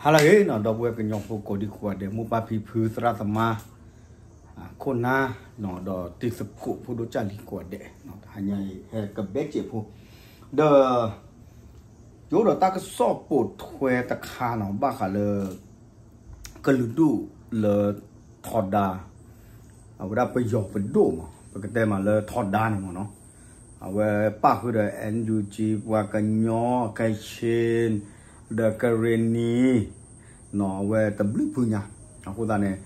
ဟါလၢအဂ့ၤနီၤ ဒီပုၢ်ဝဲၢ်ကညီဖိကိးဒံကိးဂၤဒဲး မိၢ်ပၢ်ဖံဖု သရၣ်သမါ ခိၣ်နၢ် ဒီးတံၤသကိးဖိဒိၣ်ကၢ်လံၤကိးဂၤဒဲး တဟါညါအံၤဟဲကဘဲစဲးဖိ ဒီး ယအိၣ်ဒီးတၢ်ကစီၣ်ပိာ်ထွဲတခါနီၤ ဘၣ်ဃးလၢ ကလုာ်ဒူၣ်လၢထီဒါ အဝဲဒၣ်ပယီၤပဒိၣ်မး ပကတဲမးလၢထီဒါန့ၣ်မးနီၤ အဝဲပၣ်ဃုာ်ဒီး NUG ပှၤကညီ ကခ့ၣ် ဒီးကရ့ၣ်နံၤ နီၤ အဝဲတဘျုးဖုညါ အဃိသတးန့ၣ်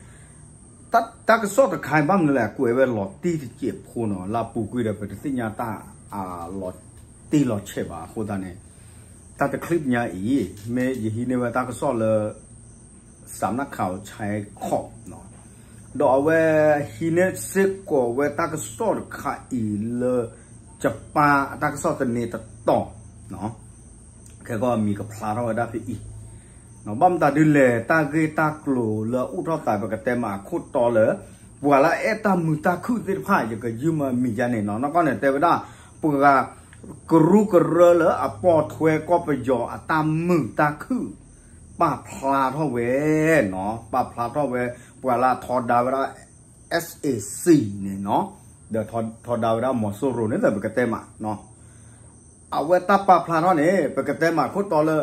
တၢ်ကစီၣ်တခါအံၤဘၣ်မနုၤလဲၣ် ကွဲးဝဲလီၤတံၢ်တစဲးဖိနီၤ လၢအပူၤကွံာ်ဒီး ပတသ့ၣ်ညါတၢ် လီၤတံၢ်လီၤဆဲးဘၣ် အဃိသတးန့ၣ် တၢ်တချံးညါအံၤ မ့ၢ်ယဟံးန့ၢ်ဝဲတၢ်ကစီၣ်လၢ စးနၣ်ခးအီၤဆဲးခီၣ် ဒီးအဝဲဟံးန့ၢ်စ့ၢ်ကီးဝဲတၢ်ကစီၣ်တခါအံၤလၢ ယပၢ်အတၢ်ကစီၣ်သန့တတီၤ ခဲကီၢ်မံၤကဖျါထီၣ်ဝဲဒၣ်ဖဲအံၤ ဘၣ်မတၤဒ်လဲၣ် တၢ်ဂ့ၢ်တၢ်ကျိၤလၢအအိၣ်ထီၣ်သး ပကတဲမးအခိၣ်တီလၢ ပှၤလၢအအဲၣ်တၢ်မုာ်တၢ်ခုၣ်သ့ၣ်တဖၣ် ယကယုၢ်မးမံၤယါန့ၣ်နီၤ နီၢ်ကီၢ်န့ၣ် တဲဝဲဒၣ် ပှၤကရူၢ်ကရၢလၢအပိာ်ထွဲကီၢ်ပယီၤအတၢ်မုာ်တၢ်ခုၣ် ပာ်ဖျါထီၣ်ဝဲနီၤ ပာ်ဖျါထီၣ်ဝဲ ပှၤလၢအထီဒါဝဲဒၣ် SAC န့ၣ်နီၤ ဒီးထီဒါဝဲဒၣ်မီၤစိရိၤန့ၣ် ပကတဲမး အဝဲတၢ်ပာ်ဖျါထီၣ်န့ၣ် ပကတဲမးခိၣ်တီလၢ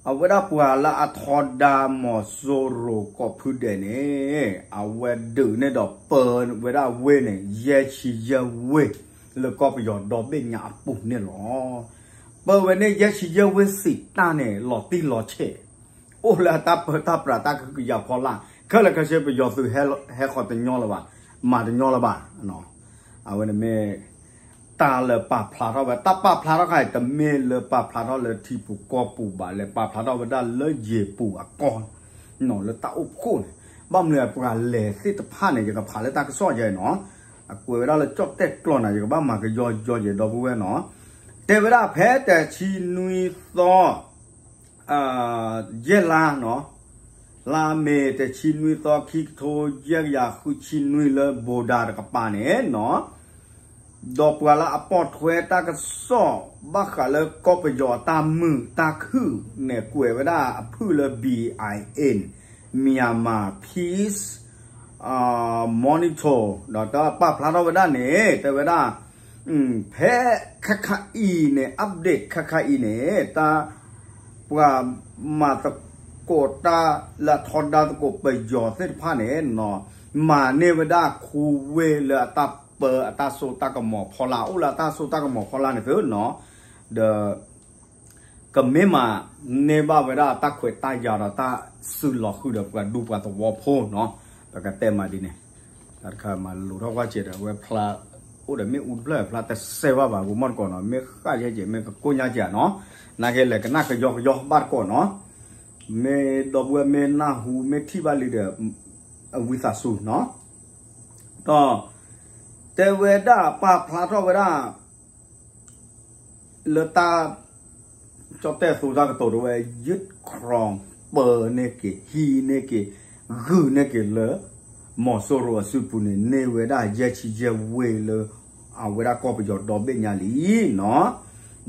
အဝဲဒၣ်ပှၤလၢအထီဒါမီၤစိရိၤကိးဖုဒဲးန့ၣ် အဝဲဒုးန့ၢ်ဒီးပၢဝဲဒၣ်ဝ့ၢ်န့ၣ် ယဲၢ်ဆံယဲၢ်ဝ့ၢ် လၢကီၢ်ပယီၤဒီဘ့ၣ်ညါအပူၤန့ၣ်လီၤ. ပၢဝဲန့ၣ်ယဲၢ်ဆံယဲၢ်ဝ့ၢ်စံးတၢ်န့ၣ် လီၤတံၢ်လီၤဆဲး အိၣ်လၢအတၢ်ပၢတၢ်ပြးတၢ်ကဟုကယာ်ဖီလာ် ခဲလၢာ်ခဲဆ့ပယီၤသုးဟဲဃီၤတညီလၢၤဘၣ် မၤတညီလၢၤဘၣ် အဝဲန့ၣ်မ့ၢ် တၢ်လၢပာ်ဖျါထီၣ်ဝဲ တၢ်ပာ်ဖျါထီၣ်ခါအံၤ တမ့ၢ်လၢပာ်ဖျါထီၣ်လၢထံပူၤကီၢ်ပူၤဘၣ်လဲၣ် ပာ်ဖျါထီၣ်ဝဲဒၣ်လၢယံၤပူၤအကီၢ် လၢတၢ်အိၣ်ဖှိၣ်န့ၣ် ဘၣ်မနုၤပှၤလဲၤသ့ၣ်တဖၣ်န့ၣ် ယကဖးလၢတၢ်ကစီၣ်ယဲနီၤ အကွဲးဝဲဒၣ်လၢကၠီၣ်တဲၣ်ကျီၢ်နၤ ယကဘၣ်မၤကယီကယီယဲဒီပုၢ်ဝဲၢ်နီၤ တဲဝဲဒၣ်ဖဲတဆံနွံသီ ယဲၢ်လါနီၤ လါမ့ၤတဆံနွံသီ ခံကထိယဲၢ်ကယၤဃုဆံနွံလၢဘိးဒၤတကပၤန့ၣ်နီၤ ဒီးပှၤလၢအပိာ်ထွဲတၢ်ကစီၣ် ဘၣ်ဃးလၢကီၢ်ပယီၤအတၢ်မုာ်တၢ်ခုၣ်န့ၣ် ကွဲးဝဲဒၣ်အဖုၣ်လၢ BIN Myanmar Peace Monitor ဒီးတၢ်ပာ်ဖျါထီၣ်ဝဲဒၣ်န့ၣ် တဲဝဲဒၣ် ဖဲခါခါအံၤန့ၣ် update ခါခါအံၤန့ၣ် တၢ် ပှၤမၤသကိးတၢ်လၢအထီဒါသကိးပယီၤသ့ၣ်တဖၣ်န့ၣ် မၤန့ၢ်ဝဲဒၣ်ခူဝ့ၢ်လၢအတၢ်ပၢအတၢ်စိတၢ်ကမီၤဖီလာ် အိၣ်လၢအတၢ်စိတၢ်ကမီၤဖီလာ်န့ၣ်သုနီၤ ဒီး ကမ့ၢ်မၤန့ၢ်ဘၣ်ဝဲဒၣ်တၢ်ခွဲးတၢ်ယာ်ဒီးတၢ်စုလီၤဃုာ်ဒီးပှၤဒူပှၤသဝီဖိနီၤ ပကတဲမးဒ်န့ၣ် တၢ်တခါမၤလိထီၣ်ကွၢ်စဲးဒီး အဝဲဖျါ အိၣ်ဒီးမ့ၣ်အူတဖျၢၣ် ဖျါတစဲးဘၣ်ဘၣ် ပမီၢ်တကိးနီၤ မ့ၢ်ဃၣ်ယဲကဲး မ့ၢ်ကကိၢ်ညါကဲးနီၤ နာ်က့လဲၤကနၣ်ကယီကယီဘၣ်တကိးနီၤ မ့ၢ်ဒီပုၢ်ဝဲၢ်မ့ၢ်နၢ်ဟူ မ့ၢ်ထံၣ်ဘၣ်လံဒီး အဝံသးစူၤနီၤ ဒီး တဲဝဲဒၣ်ပာ်ဖျါထီၣ်ဝဲဒၣ် လၢတၢ် ကၠီၣ်တဲၣ်သိတၢ်ကတိၤတဝဲ ယုၢ်ခရီ ပၢန့ၢ်က့ၤ ဟံးန့ၢ်က့ၤ ဂုာ်န့ၢ်က့ၤလၢ မီၤစိရိၤအစုပူၤန့ၣ် န့ၢ်ဝဲဒၣ်ယဲၢ်ဆံယဲၢ်ဝ့ၢ်လၢ အဝဲဒၣ်ကီၢ်ပယီၤဒီဘ့ၣ်ညါလံနီၤ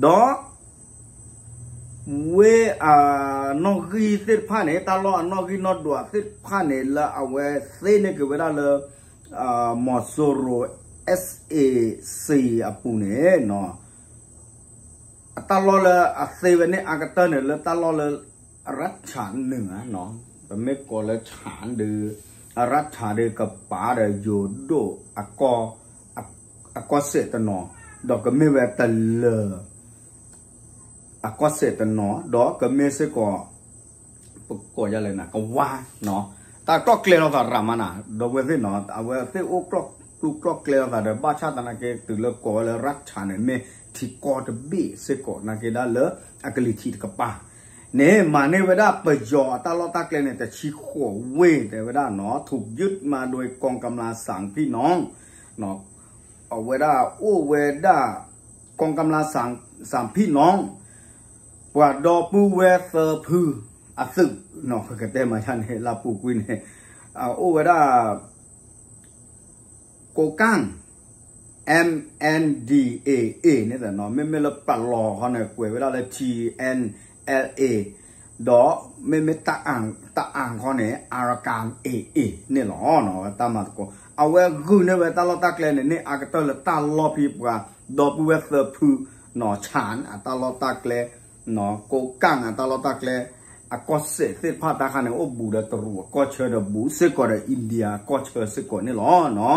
ဒီး ဝ့ၢ်အနီၣ်ဂံၢ်သ့ၣ်တဖၣ်န့ၣ် တၢ်လီၢ်အနီၣ်ဂံၢ်နီၣ်ဒွးသ့ၣ်တဖၣ်န့ၣ် လၢအဝဲသ့န့ၢ်က့ၤဝဲဒၣ်လၢ မီၤစိရိၤ SAC အပူၤန့ၣ် အတၢ်လီၢ်လၢအသ့ဝဲန့ၣ် အကတၢၢ်န့ၣ် လၢတၢ်လီၢ်လၢ ရၢၣ်ထၣ်န့ၣ် ပမ့ၢ်ကိးလၢထၣ်ဒီး ရၢၣ်ထၣ်ဒီးကပၤဒီးယိၤဒိၣ် အကီၢ်စဲၣ်တနီၤ ဒီးကမ့ၢ်ဝဲတလၢာ် အကီၢ်စဲၣ်တနီၤ ဒီးကမ့ၢ်စ့ၢ်ကီး ပကိးယၤလဲၣ်နၤ ကဝါ တၢ်ကျီၢ်ကျဲလိာ်သးရၤမးနၤ ဒီပုၢ်ဝဲၢ်သ့ၣ်နီၤ အဝဲသ့ၣ်အိၣ်ကျီၢ်ကျဲလိာ်သးဒီး ဘၣ်ဆၣ်သနာ်က့ တုၤလၢကိးဝဲလၢရၢၣ်ထၣ်န့ၣ် မ့ၢ်ထံကီၢ်တဘ့ၣ်စ့ၢ်ကီး နာ်က့ဒၣ်လၢအကလံၤထံးတကပၤ န့ၣ် မၤန့ၢ်ဝဲဒၣ်ပယီၤအတၢ်လီၢ်တၢ်ကျဲန့ၣ် တဆံဃိးဝ့ၢ် တဲဝဲဒၣ်နီၤ ထုးယုၢ်မၤဒွဲကီၢ်ကမျၢၢ်စၣ်ဖံၣ်နီၣ် အဝဲဒၣ်အိၣ်ဝဲဒၣ် ကီၢ်ကမျၢၢ်စၣ်ဖံၣ်နီၣ် ပှၤဒီပုၢ်ဝဲၢ်သၢဖုအသုး ပကတဲမၤဆါန့ၣ် လၢပူၤကွံာ်န့ၣ် အိၣ်ဝဲဒၣ် ကိးကၣ် MNDAA န့ၣ် မ့မ့ၢ်လၢပလီၤခီန့ၣ် ကွဲးဝဲဒၣ်လၢ TNLA ဒီးမ့မ့ၢ်တအၣ်ခီန့ၣ် Arakan A A န့ၣ်လီၤ. တၢ်မၤသကိး အဝဲဂုာ်န့ၢ်ဝဲတၢ်လီၢ်တၢ်ကျဲန့ၣ် န့ၢ်အါကတၢၢ်လၢတၢ်လီၢ်ဖဲပှၤ ဒီပုၢ်ဝဲၢ်သၢဖု နီၢ် Shan အတၢ်လီၢ်တၢ်ကျဲ နီၢ် Kokang အတၢ်လီၢ်တၢ်ကျဲ အကီၢ်စဲၣ်သ့ၣ်တဖၣ်တၢ်ခါန့ၣ် အိၣ်ဘူးဒီးတရူးအကီၢ်ဆၢဒီးဘူးစ့ၢ်ကီးဒီး India အကီၢ်ဆၢစ့ၢ်ကီးန့ၣ်လီၤ.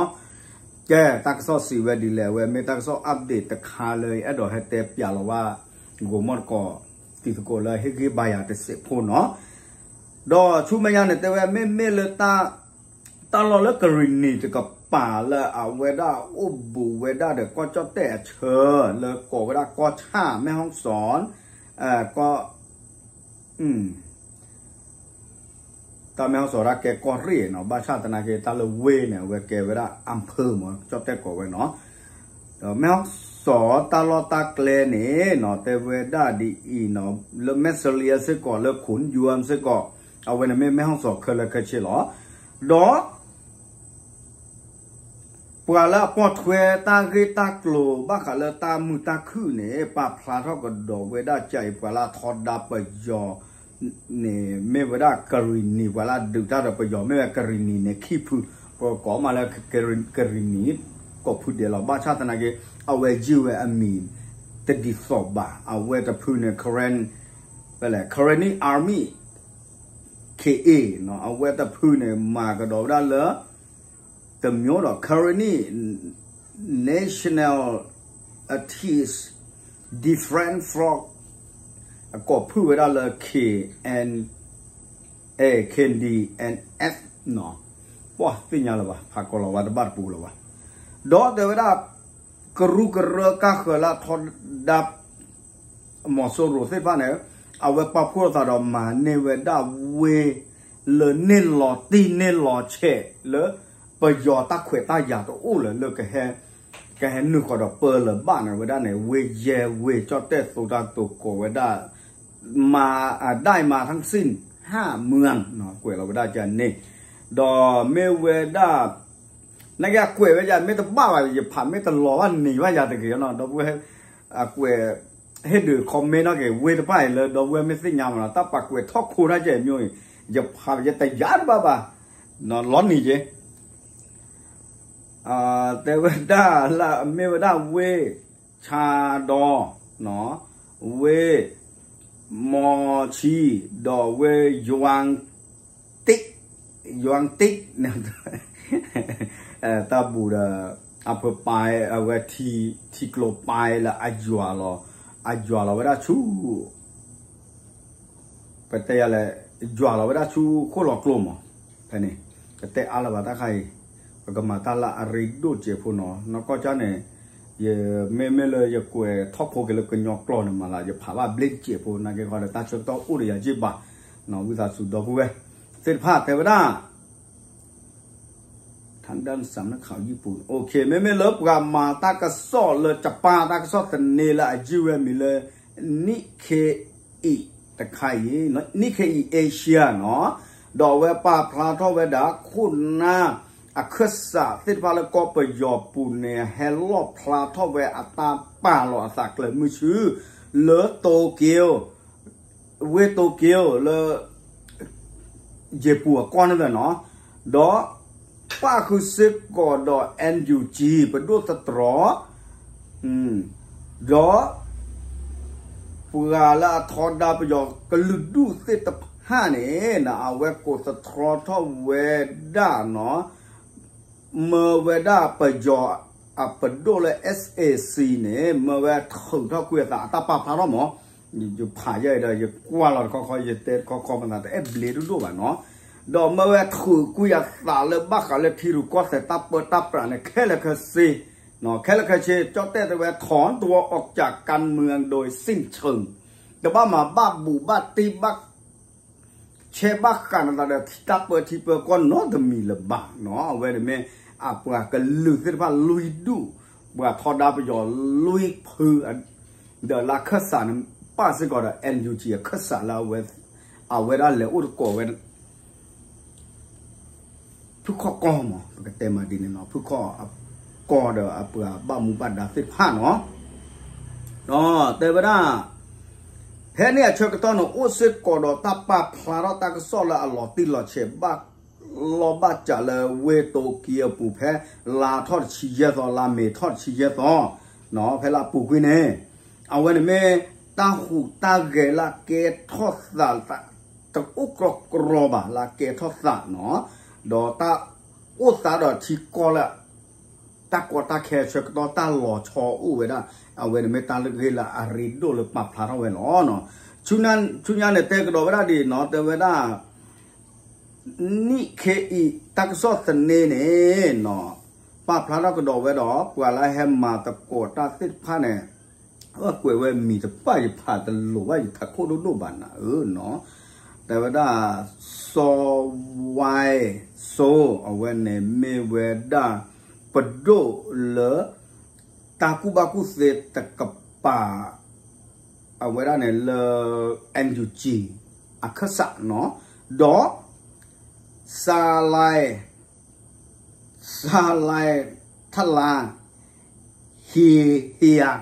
ကဲ တၢ်ကစီၣ်စံးဝဲဒ်လဲၣ် အဝဲမ့ၢ်တၢ်ကစီၣ် update တခါလၢ အဲၣ်ဒိးဟဲတဲပၠးလီၤဘၣ် ဂိၤမီၢ်တကိး တံၤသကိးလၢဟ့ၣ်ဂံၢ်ဘါယၤတစဲးဖိနီၤ. ဒီးဆူမဲာ်ညါန့ၣ် တဲဝဲမ့မ့ၢ်လၢ တၢ်လီၢ်လၢကရံၣ်နံၤတကပၤလၢအဝဲဒၣ်အိၣ်ဘူးဝဲဒၣ်ဒီး ကီၢ်ကၠီၣ်တဲၣ်အဆၢ လၢကိးဝဲဒၣ်ကီၢ်ဆၣ် မဲၣ်ဟီၣ်စီၣ် ကီၢ် တၢ်မဲၣ်ဟီၣ်စီၣ်ဒၣ်ကဲကီၢ်ရ့ၣ်နီၤ ဘၣ်ဆၣ်သနာ်က့ တၢ်လၢဝ့ၢ်န့ၣ် အဝဲကဲဝဲဒၣ် အၣ်ဖၢၣ်မး ကၠီၣ်တဲၣ်ကိးဝဲနီၤ. ဒီးမဲၣ်ဟီၣ်စီၣ်တၢ်လီၢ်တၢ်ကျဲန့ၣ်နီၤ တဲဝဲဒၣ်ဒ်အံၤနီၤ လၢမဲၣ်စလံယဲစ့ၢ်ကီး လၢခိၣ်ယွမ်စ့ၢ်ကီး အဝဲန့ၣ်မ့ၢ်မဲၣ်ဟီၣ်စီၣ်ခဲလၢာ်ခဲဆ့လီၤ. ဒီး ပှၤလၢအပိာ်ထွဲတၢ်ဂ့ၢ်တၢ်ကျိၤ ဘၣ်ဃးလၢတၢ်မုာ်တၢ်ခုၣ်န့ၣ် ပာ်ဖျါထီၣ်ကဒီးဝဲဒၣ် ကၠၤအံၤ ပှၤလၢအထီဒါပယီၤန့ၣ် မ့ၢ်ဝဲဒၣ်ကရံၣ်နံၤ ပှၤလၢအဒုးတၢ်ဒီးပယီၤ မ့ၢ်ဝဲကရံၣ်နံၤန့ၣ် ခံဖု ပကိးမးလၢ ကရံၣ်နံၤ ကိးဖုဒဲးလီၤ. ဘၣ်ဆၣ်သနာ်က့ အဝဲယုၢ်ဝဲအမံၤ တဒ်သိးဘၣ်. အဝဲတဖုန့ၣ် Karen ဖဲလဲၣ် Karenni Army K A နီၤ အဝဲတဖုန့ၣ် မၤကဒီးဝဲဒၣ်လၢ တမျိုးဒီး Karenni National Artist Defense Force အကိးဖုၣ်ဝဲဒၣ်လၢ K N A K D N F နီၤ ပှၤသ့ၣ်ညါလၢၤဘၣ် ဖးကီလီၤဝဲတဘၣ်တပူၤလၢၤဘၣ်. ဒီးတဲဝဲဒၣ် ကရူၢ်ကရၢကါဃၢၤလၢအထီဒါ မီၤစိရိၤသ့ၣ်တဖၣ်န့ၣ် အဝဲပာ်ဖှိၣ်လိာ်သးဒီးမၤန့ၢ်ဝဲဒၣ်ဝ့ၢ် လၢန့ၢ်လီၤတံၢ်န့ၢ်လီၤဆဲးလၢ ပယီၤတၢ်ခွဲးတၢ်ယာ်တအိၣ်လၢၤလၢ ကဟဲနုာ်ဃီၤဒီးပၢလၢၤဘၣ်န့ၣ်ဝဲဒၣ်န့ၣ် ဝ့ၢ်ယဲၢ်ဝ့ၢ် ကၠီၣ်တဲၣ်သိတၢ်တိာ်ကိးဝဲဒၣ် မၤ အဒၣ်မၤ ทั้งสิ้น ห้าเมือง ကွဲးလီၤဝဲဒၣ်ကန့ၣ် ဒီးမ့ၢ်ဝဲဒၣ် နာ်က့အကွဲးဝဲယၤ မ့ၢ်တဘၣ်ဘၣ် ယဖးမ့ၢ်တလီၤဘၣ်န့ၢ်ဘၣ်ယၤတဂ့ၤနီၤ ဒီပုၢ်ဝဲၢ် အကွဲး ဟ့ၣ်ဒုး comment နီၣ်က့ၤ ဝ့ၢ်တဖၣ်အံၤလၢ ဒီပုၢ်ဝဲၢ်မ့ၢ်သ့ၣ်ညါမးနီၤ တၢ်ပာ်ကွဲးထီၣ်ခိတၢ်ကဲအမျိုးအံၤ ယဖးယတယာ်တဘၣ်ဘၣ် လီၤနံၤက့ၤ တဲဝဲဒၣ်လၢအမ့ၢ်ဝဲဒၣ်ဝ့ၢ် ဆါဒီ ဝ့ၢ် မီၤဆံ ဒီးဝ့ၢ် ယွၤတံး ယွၤတံး တၢ်ဘူးဒီး အဖၢပၢ် အဝဲ ထံကျိပၢ်လၢအယွၤလီၤ အယွၤလီၤဝဲဒၣ်ဆူ ပတဲယၤလဲၣ် ယွၤလီၤဝဲဒၣ်ဆူဃိၣ်လီၤကျိမး ဖဲန့ၣ် ပတဲအါလၢၤဘၣ်တၢ်ခါအံၤ ပကမၤတၢ်လၢအရ့ဒိၣ်စဲးဖိနီၤ နီၢ်ကီၢ်ကၢ်န့ၣ် ယမ့မ့ၢ်လၢယကွဲးထီၣ်ခိက့ၤလၢကညီကျိာ်န့ၣ်မးလၢ ယဖးဘၣ်ဘျ့စဲးဖိ နာ်က့ဃီဒီးတၢ်ဆၢကတီၢ်အိၣ်ဒီးယၤက့ဘၣ် ဝံသးစူၤဒီပုၢ်ဝဲၢ်သ့ၣ်တဖၣ်တဲဝဲဒၣ် ထၣ်ဒၣ်စၣ်နခးယံၣ်ပူၤ မ့မ့ၢ်လၢပှၤမၤတၢ်ကစီၣ်လၢ Japan တၢ်ကစီၣ်သန့လၢအယုၢ်ဝဲမံၤလၢ Nikkei တခါအံၤ Nikkei Asia နီၤ ဒီးအဝဲပာ်ဖျါထီၣ်ဝဲဒၣ် ခိၣ်နၢ်အခၢၣ်စးသ့ၣ်တဖၣ်လၢကီၢ်ပယီၤပူၤန့ၣ် ဟဲလီၣ်ဖျါထီၣ်ဝဲအတၢ်ပာ်လီၤအသးကျၢၤမုၢ်ဆူ လၢ Tokyo ဝ့ၢ် Tokyo လၢ ယ့ၤပူၤအကီၢ်န့ၣ်လီၤနီၤ ဒီးပၣ်ဃုာ်စ့ၢ်ကီးဒီး NUG ပဒိၣ်တတြီ ဒီး ပှၤလၢအထီဒါပယီၤကလုာ်ဒူၣ်သ့ၣ်တဖၣ်န့ၣ် အဝဲကိးသတြီထီၣ်ဝဲဒၣ်နီၤ မၢဝဲဒၣ်ပယီၤအပဒိၣ်လၢ SAC န့ၣ် မၢဝဲထုးထီၣ်ကွံာ်အသးအတၢ်ပာ်ဖျါထီၣ်မး ယဖးယဲအံၤဒီး ယကွၢ်လီၤတခီခီ ယတဲတခီခီမသး တအဲၣ်ဘျ့ဒိၣ်ဒိၣ်ဘၣ်နီၤ ဒီးမၢဝဲထုးကွံာ်အသးလၢဘၣ်ဃးလၢထံရူၢ်ကီၢ်သဲးတၢ်ပၢတၢ်ပြးန့ၣ် ခဲလၢာ်ခဲဆ့ ခဲလၢာ်ခဲဆ့ ကၠီၣ်တဲၣ်တဲဝဲ ถอนตัวออกจากการเมืองโดยสิ้นเชิง တဘၣ်မၤဘၣ်ဘူးဘၣ်တံၢ်ဘၣ် ဆဲးဘၣ်ဃးနသးဒီးတၢ်ပၢထံပၢကီၢ်နီတမံၤလၢၤဘၣ်နီၤ အဝဲန့ၣ်မ့ၢ်အပှၤကလုာ်သ့ၣ်တဖၣ်လွံၢ်ဒူၣ် ပှၤထီဒါပယီၤလွံၢ်ဖု ဒီးလၢအခၢၣ်စးန့ၣ် ပၣ်စ့ၢ်ကီးဒီး NUG အခၢၣ်စးလၢအဝဲ အဝဲဒၣ်လဲၤအိၣ်တကိးဝဲ ဖုခီၣ်ကီၢ်မး ပကတဲမးဒ်န့ၣ်နီၤ ဖုခီၣ်ကီၢ်ဒီးအပှၤဘၣ်မူဘၣ်ဒါသ့ၣ်တဖၣ်နီၤ ဒီးတဲဝဲဒၣ် ဖဲန့ၣ်အဆၢကတီၢ်န့ၣ် အိၣ်စ့ၢ်ကီးဒီးတၢ်ပာ်ဖျါထီၣ်တၢ်ကစီၣ်လၢအလီၤတံၢ်လီၤဆဲးဘၣ်လီၢ်ဘၣ်စးလၢဝ့ၢ်တိၤကံအပူၤ ဖဲလါထီၣ်တဆံယဲၢ်သီ လါမ့ၤထီၣ်တဆံယဲၢ်သီ ဖဲလၢအပူၤကွံာ်န့ၣ် အဝဲန့ၣ်မ့ၢ်တၢ်ဟူးတၢ်ဂဲၤလၢအကဲထီၣ်သး တအိၣ်ကြီကြီဘၣ် လၢအကဲထီၣ်သးနီၤ, ဒီးတၢ်အိၣ်သးဒီးထံကီၢ်လၢ တၢ်ကီတၢ်ခဲအဆၢကတီၢ် တၢ်လီၤဆီအိၣ်ဝဲဒၣ် အဝဲန့ၣ်မ့ၢ်တၢ်ဂ့ၢ်လၢအရ့ဒိၣ်လၢပာ်ဖျါထီၣ်ဝဲလီၤ. ဆူညါန့ၣ်တဲကဒီးဝဲဒၣ်ဒ်နီၤ တဲဝဲဒၣ် နံၣ်ခဲအံၤ တၢ်ကစီၣ်သန့န့ၣ်နီၤ ပာ်ဖျါထီၣ်ကဒီးဝဲဒီး ပှၤလၢဟဲမၤသကိးတၢ်သ့ၣ်တဖၣ်န့ၣ် အကွဲးဝဲမံၤတဖၣ် ယဖးတလိၤဘၣ် ယထးခိၣ်ဒိၣ်ဒိၣ်ဘၣ်နၤဧၢနီၤ, တဲဝဲဒၣ် စီၤ ဝဲစိ အဝဲန့ၣ်မ့ၢ်ဝဲဒၣ် ပဒိၣ်လၢ တၢ်ကူၣ်ဘၣ်ကူၣ်သ့တကပၤ အဝဲဒၣ်န့ၣ်လၢ NUG အခၢၣ်စးနီၤ, ဒီး စၤလဲ စၤလဲ ထလါ ဟ့ ဟ့ယၤ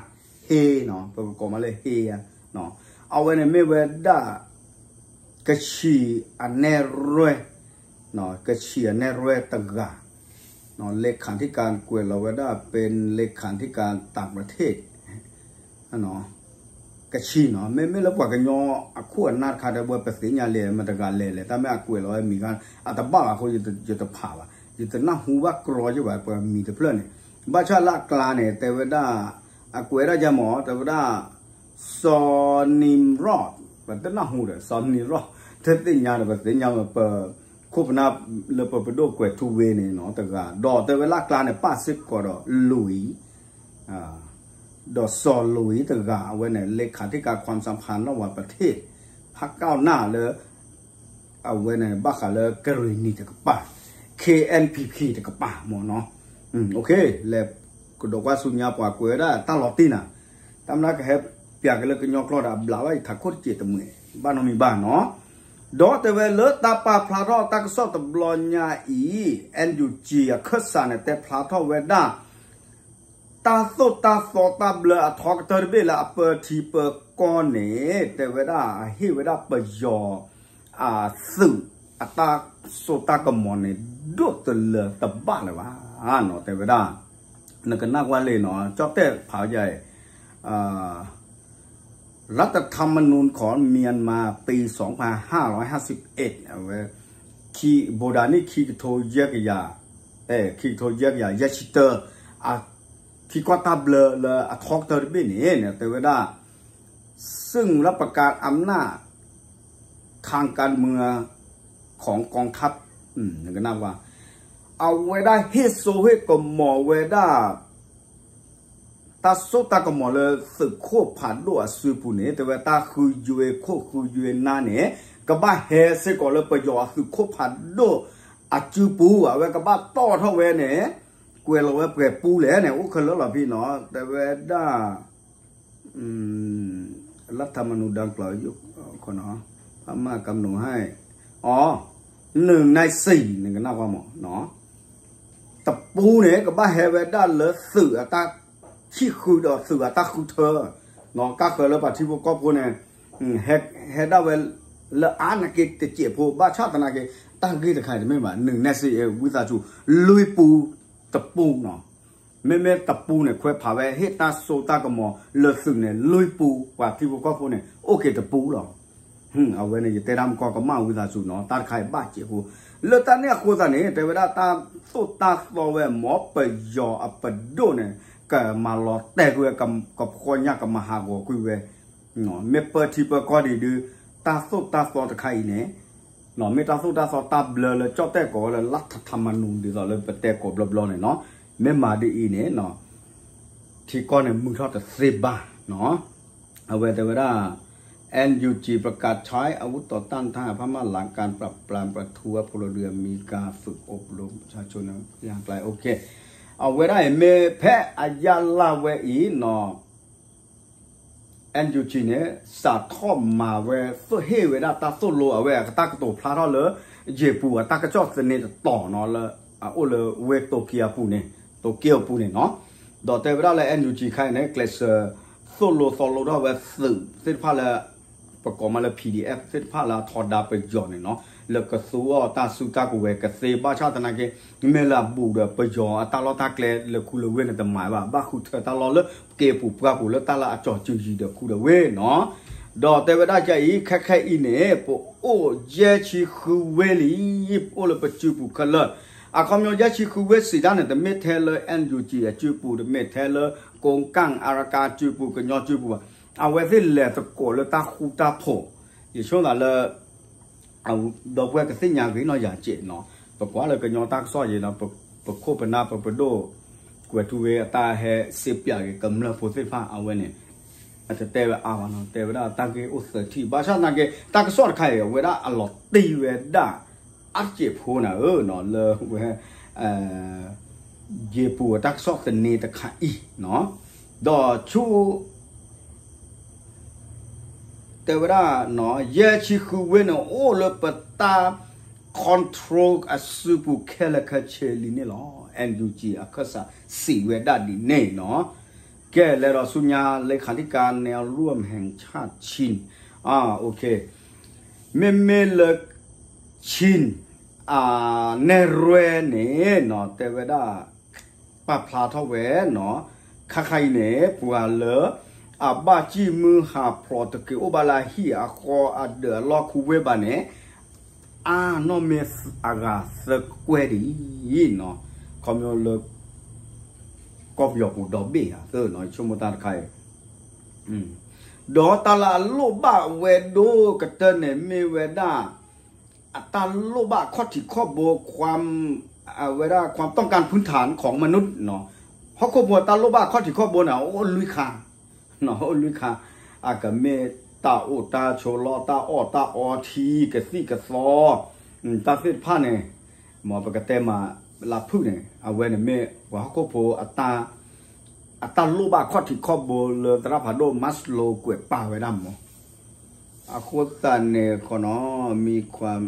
ဟ့နီၤ ပကကိးမးလၢဟ့ယၤ, အဝဲန့ၣ်မ့ၢ်ဝဲဒၣ် ကဆံၣ်အနဲၣ်ရွဲၣ်, ကဆံၣ်အနဲၣ်ရွဲၣ်တဂၤ, เลขาธิการ ကွဲးလီၤဝဲဒၣ် เป็นเลขาธิการต่างประเทศ ကဆံၣ်နီၤ မ့မ့ၢ်လၢပှၤကညီအခိၣ်အနၢ်တခါဒီး ဝဲပသ့ၣ်ညါလဲၣ် မတဂၤလဲၣ်လဲၣ် တၢ်မ့ၢ်အကွဲးလီၤဝဲမံၤခါ အတဘၣ်ဘၣ်အဃိ ယတဖးဘၣ် ယတနၢ်ဟူဘၣ်ကြီယဲဘၣ် ပှၤမံၤတဖျၢၣ်န့ၣ် ဘၣ်ဆၣ်လၢအကျါန့ၣ် တဲဝဲဒၣ် အကွဲးဒၣ်ယဲမး တဲဝဲဒၣ် စီၤနံၤရီၣ် ပတနၢ်ဟူဒီး စီၤနံၤရီၣ် တသ့ၣ်ညါဒီး ပသ့ၣ်ညါဝဲ ပခိၣ်ပနၢ်လၢပပဒိၣ်ကွဲးထူဝ့န့ၣ်နီၤ တဂၤ ဒီးတဲဝဲလၢအကျါန့ၣ် ပာ်စ့ၢ်ကီးဒီး လွံၢ် ဒီးစီၤလွံၢ်တဂၤ အဝဲန့ၣ် เลขาธิการ ความสัมพันธ์ ระหว่างประเทศ พรรคก้าวหน้า လၢ အဝဲန့ၣ် ဘၣ်ဃးလၢကရ့ၣ်နံၤတကပၤ KNPP တကပၤမ့ၢ်နီၤ, လဲၤကဒီးကွၢ်ဆူညါပှၤကွဲးဝဲဒၣ်တၢ်လီၤတံၢ်နၤ, တၢ်မနုၤကဟဲပၠးက့ၤလၢကညီကျိာ်ဒီးအဘျးဘၣ်ယထးခိၣ်တစဲးတမှဲၤ ဘၣ်နီတမံၤဘၣ်နီၤ, ဒီးတဲဝဲလၢတၢ်ပာ်ဖျါထီၣ်တၢ်ကစီၣ်တဘျီညါအံၤ NUG အခၢၣ်စးန့ၣ် တဲဖျါထီၣ်ဝဲဒၣ် တၢ်သိၣ်တၢ်သီတၢ်ဘျၢအထီကတၢၢ်တဘ့ၣ်လၢအပၢထံပၢကီၢ်န့ၣ် တဲဝဲဒၣ် ဟ့ၣ်ဝဲဒၣ်ပယီၤ အသုးအတၢ်စိတၢ်ကမီၤန့ၣ် ဒိၣ်တလၢတဘၣ်လၢၤဘၣ်နီၤ တဲဝဲဒၣ် နကနၣ်ကွၢ်လံနီၤ ကၠီၣ်တဲၣ်ဖးဝဲဒ်အံၤ รัฐธรรมนูญของเมียนมาปีสองพันห้าร้อยห้าสิบเอ็ด အဝဲ ခံ ဘိးဒၣ်နံၣ်ခံကထိယဲၢ်ကယၤ ခံကထိယဲၢ်ကယၤ ယဲၢ်ဆံတၢ ထံကီၢ်တၢ်ဘျၢလၢအထီကတၢၢ်တဘ့ၣ်န့ၣ် တဲဝဲဒၣ် ซึ่งรับประกันอำนาจทางการเมืองของกองทัพ နကနၣ်ကွၢ် အဝဲဒၣ်ဟ့ၣ်စိဟ့ၣ်ကမီၤဝဲဒၣ် တၢ်စိတၢ်ကမီၤလၢသုးခိၣ်ဖးဒိၣ်အစုပူၤန့ၣ် တဲဝဲတၢ်ဃုယွ့ခိၣ်ဃုယွ့နါန့ၣ် ကဘၣ်ဟဲစ့ၢ်ကီးလၢပယီၤအသုးခိၣ်ဖးဒိၣ်အစုပူၤ အဝဲကဘၣ်တီၣ်ထီၣ်ဝဲန့ၣ် ကွဲးလီၤဝဲပှဲၤပူလဲၣ်န့ၣ် အိၣ်ခဲလၢာ်လီၤဖဲနီၤ တဲဝဲဒၣ် รัฐธรรมนูญดังกล่าว พม่ากำหนดให้ อ๋อ หนึ่งในสี่ နကနၣ်ကွၢ်မး တပူန့ၣ် ကဘၣ်ဟဲဝဲဒၣ်လၢသုးအတၢ်ထံၣ်ဃုာ်ဒီးသုးအတၢ်ဃုထၢ ကါဃၢၤလၢပှၤထံဖိကီၢ်ဖိန့ၣ် ဟဲဒၣ်ဝဲလၢအါနာ်က့တစဲးဖိ ဘၣ်ဆၣ်သနာ်က့ တၢ်ဂ့ၢ်တခါအံၤတမ့ၢ်ဘၣ် နုာ်နဲၣ်စ့ ဝံသးစူၤ လွံၢ်ပူ တပူနီၤ မ့မ့ၢ်တပူန့ၣ် ခွဲးဖးဝဲ ဟ့ၣ်တၢ်စိတၢ်ကမီၤလၢသုးန့ၣ် လွံၢ်ပူ ပှၤထံဖိကီၢ်ဖိန့ၣ် အိၣ်က့ၤတပူလီၤ. အဝဲန့ၣ် ယတဲတၢ်မကီကမၣ်ဝံသးစူၤနီၤ တၢ်တခါအံၤဘၣ်စဲးဖိ လၢတၢ်န့ၣ်အဃိသတးန့ၣ် တဲဝဲဒၣ်တၢ်သိၣ်တၢ်သီဝဲ မ်ပယီၤအပဒိၣ်န့ၣ် ကမၤလီၤတဲာ်ကွံာ်ဝဲ ကဖှီညၣ်ကမၤဟးဂီၤကွံာ်ဝဲ မ့ၢ်ပၢထံပၢကီၢ်ဒံးဒုး တၢ်သိၣ်တၢ်သီတခါအံၤန့ၣ် မ့ၢ်တၢ်သိၣ်တၢ်သီတၢ်ဘျၢလၢကၠီၣ်တဲၣ်ကိးဝဲလၢ รัฐธรรมนูญ ဒ်သိးလၢပတဲကိးဘျီဘျီန့ၣ်နီၤ မ့ၢ်မၤဒ်အံၤန့ၣ် ထံကီၢ်န့ၣ်မုာ်ထီၣ်တသ့ဘၣ်နီၤ အဝဲတဲဝဲဒၣ် NUG ประกาศใช้อาวุธต่อต้านทหารพม่า หลังการปราบปรามประท้วงพลเรือน มีการฝึกอบรมประชาชน อย่างไกล โอเค အဝဲဒၣ်အံၤမ့ၢ်ဖဲအယၢ်လၢ်ဝဲအံၤနီၤ NUG န့ၣ် စးထီၣ်မၤဝဲ သိၣ်ဟ့ၣ်ဝဲဒၣ်တၢ်သိၣ်လိအဝဲအတၢ်ကတိၤဖျါထီၣ်လၢ ယ့ၣ်ပူၤအတၢ်ကစီၣ်သန့တတီၤနီၤ လၢအအိၣ်လၢဝ့ၢ်တိၤက့အပူၤန့ၣ် တိၤက့အပူၤန့ၣ်နီၤ ဒီးတဲဝဲဒၣ်လၢ NUG ခါအံၤန့ၣ် ကျဲးစၢးသိၣ်လိသီလိထီၣ်ဝဲသုးသ့ၣ်တဖၣ်လၢ ပကိးမးလၢ P D F သ့ၣ်တဖၣ်လၢအထီဒါပယီၤန့ၣ်နီၤ လၢကသူအီၤတၢ်စုတၢ်ကဝဲၤကသ့ ဘၣ်ဆၣ်သနာ်က့ မ့ၢ်လၢအဘူးဒီးပယီၤအတၢ်လီၢ်တၢ်ကျဲလၢခူလၢဝ့ၢ်န့ၣ်တမၤဘၣ် ဘၣ်ဃုထၢတၢ်လီၢ်လၢကဲပူၤပှၢ်ပူၤလၢတၢ်လၢအကၠီၤစုယံၤဒီးခူဒီးဝ့ၢ်နီၤ ဒီးတဲဝဲဒၣ်ကအံၤ ခဲခဲအံၤန့ၣ် ပအိၣ်ယဲၢ်ဆံဃုဝ့ၢ်လံ, ပအိၣ်လၢပစုပူၤခဲလၢာ်, အခီပညီယဲၢ်ဆံဃုဝ့ၢ်စံးတၢ်န့ၣ် တမ့ၢ်ထဲလၢ N U G အစုပူၤ, တမ့ၢ်ထဲလၢ ကိကၣ် အါရကၣ် အစုပူၤ, ကညီစုပူၤဘၣ်, အဝဲသ့ၣ်လဲၤသကိးလၢတၢ်ဃူတၢ်ဖိး, ယဆိသးလၢ ဒီပုၢ်ဝဲၢ်ကသ့ၣ်ညါဂ့ၤနီၢ်ယၤကဲးနီၤ, ပကွၢ်လၢကညီတၢ်ကစီၣ်ယဲနီၤ, ပခိၣ်ပနၢ်ပပဒိၣ် ကွဲၤထူဝ့အတၢ်ဟဲစ့ပၠးက့ၤကမျၢၢ်ဖိသ့ၣ်တဖၣ်အဝဲန့ၣ်, အတတဲဝဲအါဘၣ်နီၤ, တဲဝဲဒၣ်တၢ်ဂ့ၢ်အိၣ်သၢထံၣ်, ဘၣ်ဆၣ်သနာ်က့ တၢ်ကစီၣ်တခါအံၤ အဝဲဒၣ်အလီၤတံၢ်ဝဲဒၣ် အါတက့ၢ်ဖိနၤဧၢနီၤ, လၢဝဲ ယ့ၤပူၤအတၢ်ကစီၣ်သန့တခါအံၤနီၤ, ဒီးဆူ တဲဝဲဒၣ်နီၤ, ယဲၢ်ဆံဃုဝ့ၢ်န့ၣ် အိၣ်လၢပတၢ် control အစုပူၤခဲလၢာ်ခဲဆ့လံန့ၣ်လီၤ. N U G အခၢၣ်စးစံးဝဲဒၣ်ဒ်န့ၣ်နီၤ. ကဲ လဲၤဒီးဆူညါ လ့ခၤထံကၤ แนวร่วมแห่งชาติ Chin မ့မ့ၢ်လၢ Chin နဲၣ်ရွဲန့ၣ်နီၤ တဲဝဲဒၣ် ပာ်ဖျါထီၣ်ဝဲနီၤ, ခါခါအံၤန့ၣ် ပှၤလၢ အဘၣ်စံၣ်မုၢ်ဟးဖျိးတက့ၤအိၣ်ဘၣ်လၢအဟံၣ်အဃီအဒၢးအလီၢ်ခူဝ့ၢ်ဘၣ်န့ၣ် အါနီၣ်မ့ၢ်အဂၤသၢကွဲၢ်ဒ်အံၤနီၤ, ခီဖျိလၢ ကီၢ်ပယီၤပူၤဒီဘ့ၣ်ဧါသၢနီၤ, ယဆိကမိၣ်တၢ်တခါအံၤ ဒီးတၢ်လၢအလိၣ်ဘၣ်ဝဲဒိၣ်ကတၢၢ်န့ၣ်မ့ၢ်ဝဲဒၣ် အတၢ်လိၣ်ဘၣ်အခီၣ်ထံးခီၣ်ဘိ ความ အဝဲဒၣ် ความต้องการพื้นฐานของมนุษย์နီၤ, ဟီၣ်ခိၣ်ဖိအတၢ်လိၣ်ဘၣ်အခီၣ်ထံးခီၣ်ဘိန့ၣ် အိၣ်လွံၢ်ခါ အိၣ်လွံၢ်ခါ, အကမ့ၢ်တၢ်အိၣ်တၢ်ဆိးလီၢ် တၢ်အီၣ်တၢ်အီထံ ကသံၣ်ကသီ တၢ်သ့ၣ်တဖၣ်န့ၣ်, မ်ပကတဲမးလၢဖုၣ်န့ၣ် အဝဲန့ၣ်မ့ၢ်ပှၤဟီၣ်ခိၣ်ဖိ အတၢ်လိၣ်ဘၣ်အခီၣ်ထံးခီၣ်ဘိလၢသရၣ်ဖးဒိၣ် Maslow ကွဲးပာ်ဝဲဒၣ်မး, အဃိသတးန့ၣ် ความ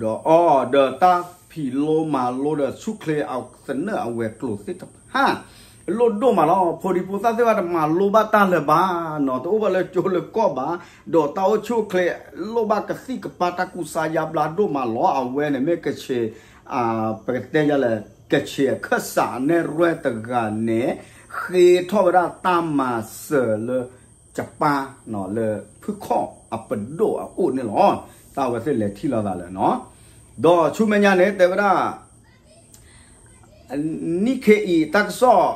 ဒီးအီၤ ဒီးတၢ်ဖံးလိမၤလိဒီးဆူၣ်ချ့အသနၢၣ်အဝဲၤကျိၤသ့ၣ်တဖၣ် လိၣ်ဒိၣ်မးလီၤ. ဖိဒံဖိသၣ်သ့ၣ်တဖၣ်တမၤလိဘၣ်တၢ်လၢၤဘၣ်နီၤ, တအိၣ်ဘၣ်လၢကၠိလၢကီၢ်ဘၣ်, ဒီးတၢ်အိၣ်ဆူၣ်အိၣ်ချ့ လိၣ်ဘၣ်ကသံၣ်ကပါတၢ်ကူစါယါဘျါဒိၣ်မးလီၤ. အဝဲန့ၣ်မ့ၢ်ကဆ့း ပကတဲယၤလဲၣ် ကဆ့းအခၢၣ်စးအနဲၣ်ရွဲတဂၤန့ၣ် ဃ့ထီၣ်ဝဲဒၣ်တၢ်မၤစၢၤလၢ ကပၢ် လၢဖုၣ်ခီၣ်အပဒိၣ်အအိၣ်န့ၣ်လီၤ. တၢ်ဝဲသ့ၣ်လဲၤထံၣ်လိာ်သးလၢနီၤ, ဒီးဆူမဲာ်ညါန့ၣ် တဲဝဲဒၣ် နံၣ်ခဲအံၤ တၢ်ကစီၣ်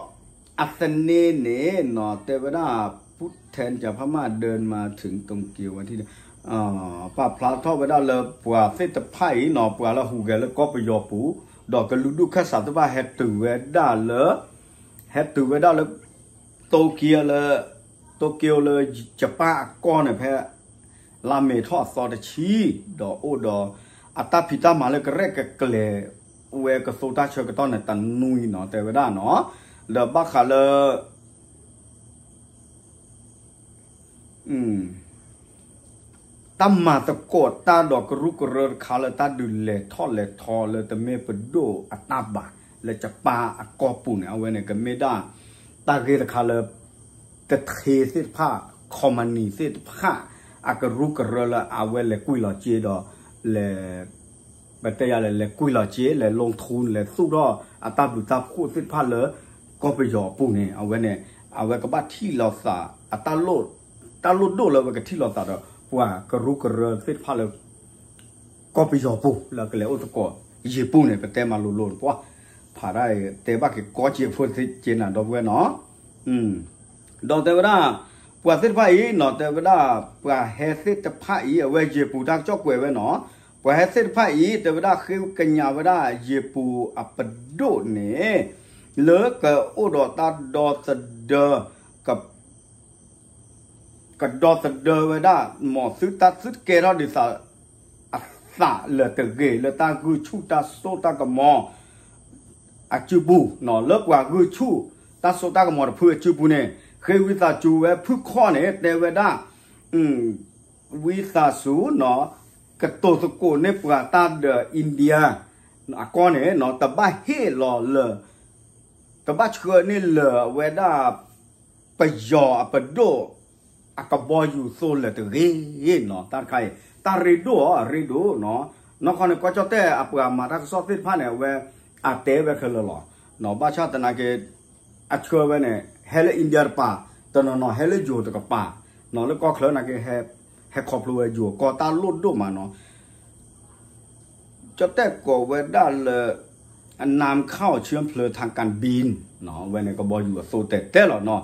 အသန့န့ၣ်နီၤ တဲဝဲဒၣ် ผู้แทนจากพม่าเดินมาถึงโตเกียว วันที่ ပာ်ဖျါထီၣ်ဝဲဒၣ်လၢပှၤသ့ၣ်တဖၣ်အံၤနီၤ ပှၤလၢဟူးဂဲၤလၢကီၢ်ပယီၤပူၤ ဒီးကလုာ်ဒူၣ်ခၢၣ်စးသ့ၣ်တဖၣ်ဟဲတုၤဝဲဒၣ်လၢ ဟဲတုၤဝဲဒၣ်လၢ Tokyo လၢ Tokyo လၢ ယပၣ်အကီၢ်န့ၣ် ဖဲ လါမ့ၤထီၣ်အသီတဆံ ဒီးအိၣ်ဒီး အတၢ်ဖံးတၢ်မၤလၢကရဲၣ်ကကျဲၤဝဲကသိတၢ်ဆၢကတီၢ်န့ၣ် တနွံနီၤ တဲဝဲဒၣ်နီၤ, ဒီးဘၣ်ဃးလၢ တၢ်မၤသကိးတၢ်ဒီးကရူၢ်ကရၢတခါလၢတၢ်ဒုးလဲၤထီၣ်လဲၤထီလၢတမ့ၢ်ပဒိၣ်အတၢ်ဘၣ် လၢယပၣ်အကီၢ်ပူၤန့ၣ် အဝဲန့ၣ်ကမ့ၢ်ဒၣ် တၢ်ဂ့ၢ်တခါလၢ တထ့သ့ၣ်တဖၣ် ခီမနံၤသ့ၣ်တဖၣ် အကရူၢ်ကရၢလၢအဝဲလဲၤကွံာ်လီၤစ့ဒီး လဲၤ ပတဲယၤလဲၣ် လဲၤကွံာ်လီၤစ့ လဲၤ ลงทุน လဲၤသူၣ်ထီၣ်အတၢ်ဘျုးတၢ်ဖှိၣ်သ့ၣ်တဖၣ်လၢ ကီၢ်ပယီၤအပူၤန့ၣ် အဝဲန့ၣ် အဝဲကဘၣ်ထံၣ်လိာ်သး အတၢ်လိၣ် တၢ်လိၣ်ဒိၣ်လၢအဝဲကထံၣ်လိာ်သးဒီး ပှၤကရူၢ်ကရၢသ့ၣ်တဖၣ်လၢ ကီၢ်ပယီၤပူၤ လၢကလဲၤအိၣ်သကိး ယ့ၤပူၤန့ၣ် ပတဲမၤလိၤလိၤပှၢ် ဖးဒၣ်အံၤ တဲဘၣ်က့ၤကီက့ၤဖိသ့ၣ်က့ၤနၤဒီပုၢ်ဝဲၢ်နီၤ ဒီးတဲဝဲဒၣ် ပှၤသ့ၣ်တဖၣ်အံၤနီၤ တဲဝဲဒၣ် ပှၤဟဲသ့ၣ်တဖၣ်အံၤ အဝဲယ့ၤပူၤတၢ်ကစီၣ်ကွဲးဝဲနီၤ ပှၤဟဲသ့ၣ်တဖၣ်အံၤ တဲဝဲဒၣ် ဃ့ကညးဝဲဒၣ် ယ့ၤပူၤအပဒိၣ်န့ၣ် လၢကအိၣ်ဒီးတၢ်ဒီသဒၢ က ကဒီသဒၢဝဲဒၣ် မ်သုတၢ်သုတကဲထီၣ်ဒ်သိး အသးလၢာ်တဂ့ၤ လၢတၢ်ဂုာ်ဆူၣ်တၢ်စိတၢ်ကမီၤ အစုပူၤနီၤ လၢပှၤဂုာ်ဆူၣ်တၢ်စိတၢ်ကမီၤတဖုအစုပူၤန့ၣ် ဃ့ဝံသးစူၤဝဲဖုၣ်ခီၣ်န့ၣ် တဲဝဲဒၣ် ဝံသးစူၤနီၤ ကတိၤသကိးန့ၢ်ပှၤတၢ်ဒီး India အကီၢ်န့ၣ်နီၤ တဘၣ်ဟ့ၣ်လီၤလၢ တဘၣ်ဆှၢန့ၢ်လၢာ်ဝဲဒၣ် ပယီၤအပဒိၣ် အကဘီယူၤသိလၢာ်တဂ့ၤနီၤ. တၢ်တခါအံၤ တၢ်ရ့ဒိၣ်အီၤ အရ့ဒိၣ်နီၤ. နီၢ်ခီန့ၣ် ကီၢ်ကၠီၣ်တဲၣ်အပှၤမၤတၢ်ကစီၣ်သ့ၣ်တဖၣ်န့ၣ် အဝဲ အတဲဝဲခဲလၢာ်လီၤ. ဘၣ်ဆၣ်သနာ်က့ အဆှၢဝဲန့ၣ် ဟဲလၢ India တပၤ, တနီၤနီၤဟဲလၢယိၤတကပၤနီၤ, လၢကီၢ်ချၢနာ်က့ ဟဲခီဖျိဝဲယိၤကီၢ်တၢ်လိၣ်ဒိၣ်မးနီၤ. ကၠီၣ်တဲၣ်ကိးဝဲဒၣ်လၢ นำเข้าเชื้อเพลิงทางการบิน ဝဲန့ၣ်ကဘီယူၤအသိတဲတဲလီၤနီၤ.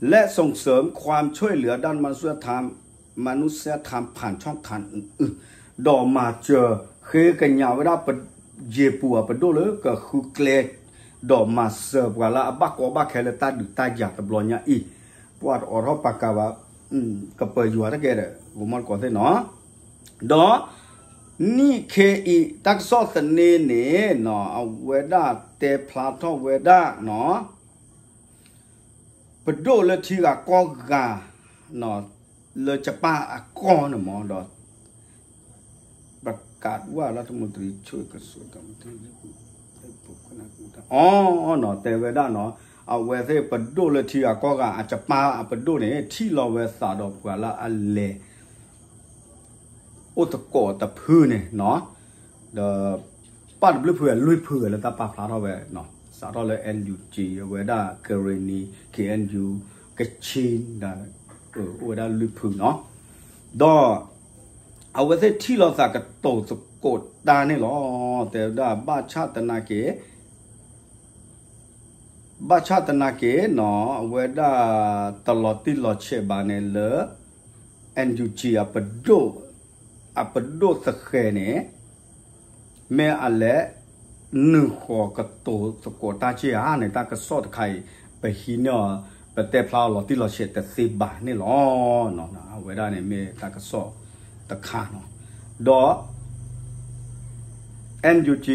และส่งเสริมความช่วยเหลือด้านมนุษยธรรม มนุษยธรรมผ่านช่องทางอื่น ဒီးမၤစၢၤဃ့ကညးဝဲဒၣ် ယ့ၤပူၤအပဒိၣ်လၢကဃုကျဲ ဒီးမၤစၢၤပှၤလၢအဘၣ်ကီဘၣ်ခဲလၢတၢ်ဒုးတၢ်ယၤတဘျီညါအံၤ, ပှၤတအိးထီၣ်ပာ်ကၤဘၣ် ကပၢၤယွၤတကဲဒီး ဂိၤမီၢ်တကိးသ့ၣ်နီၤ. ဒီးနံၣ်ခဲအံၤ တၢ်ကစီၣ်သန့န့ၣ်နီၤ အဝဲဒၣ်တဲဖျါထီၣ်ဝဲဒၣ်နီၤ ပဒိၣ်လၢထံဂၤကီၢ်ဂၤ လၢယပၣ်အကီၢ်န့ၣ်မးဒီး ပကးဝၣ်လၢတမူတရံဆိကဆိကမထ အီနီၤ တဲဝဲဒၣ်နီၤ အဝဲသ့ၣ်ပဒိၣ်လၢထံဂၤကီၢ်ဂၤ အယပၣ်အပဒိၣ်န့ၣ် ထံၣ်လီၤဝဲသးဒီးပှၤလၢအလဲၤ အိၣ်သကိးတဖုန့ၣ်နီၤ ဒီး ပၣ်တဘျုးဖုအလွံၢ်ဖုလၢတၢ်ပာ်ဖျါထီၣ်ဝဲ စးထီၣ်လၢ NUG အဝဲဒၣ် ကရ့ၣ်နံၤ KNU ကခ့ၣ် အိၣ်ဝဲဒၣ်လွံၢ်ဖုနီၤ ဒီး အဝဲသ့ၣ်ထံၣ်လီၤသးကတိၤသကိးတၢ်န့ၣ်လီၤ. တဲဝဲဒၣ်ဘၣ်ဆၣ်သနာ်က့ ဘၣ်ဆၣ်သနာ်က့နီၤ အဝဲဒၣ်တလီၤတံၢ်လီၤဆဲးဘၣ်န့ၣ်လၢ NUG အပဒိၣ် အပဒိၣ်သဃဲၤန့ၣ် မ့ၢ်အလဲၤ နုာ်ဃီၤကတိၤသကိးတၢ်က့ၢ်ဧါန့ၣ် တၢ်ကစီၣ်တခါအံၤ ပဟံးန့ၢ်အီၤ ပတဲဖျါအီၤလီၤတံၢ်လီၤဆဲးတသ့ဘၣ်န့ၣ်လီၤ. အဝဲဒၣ်န့ၣ်မ့ၢ်တၢ်ကစီၣ်တခါနီၤ ဒီး NUG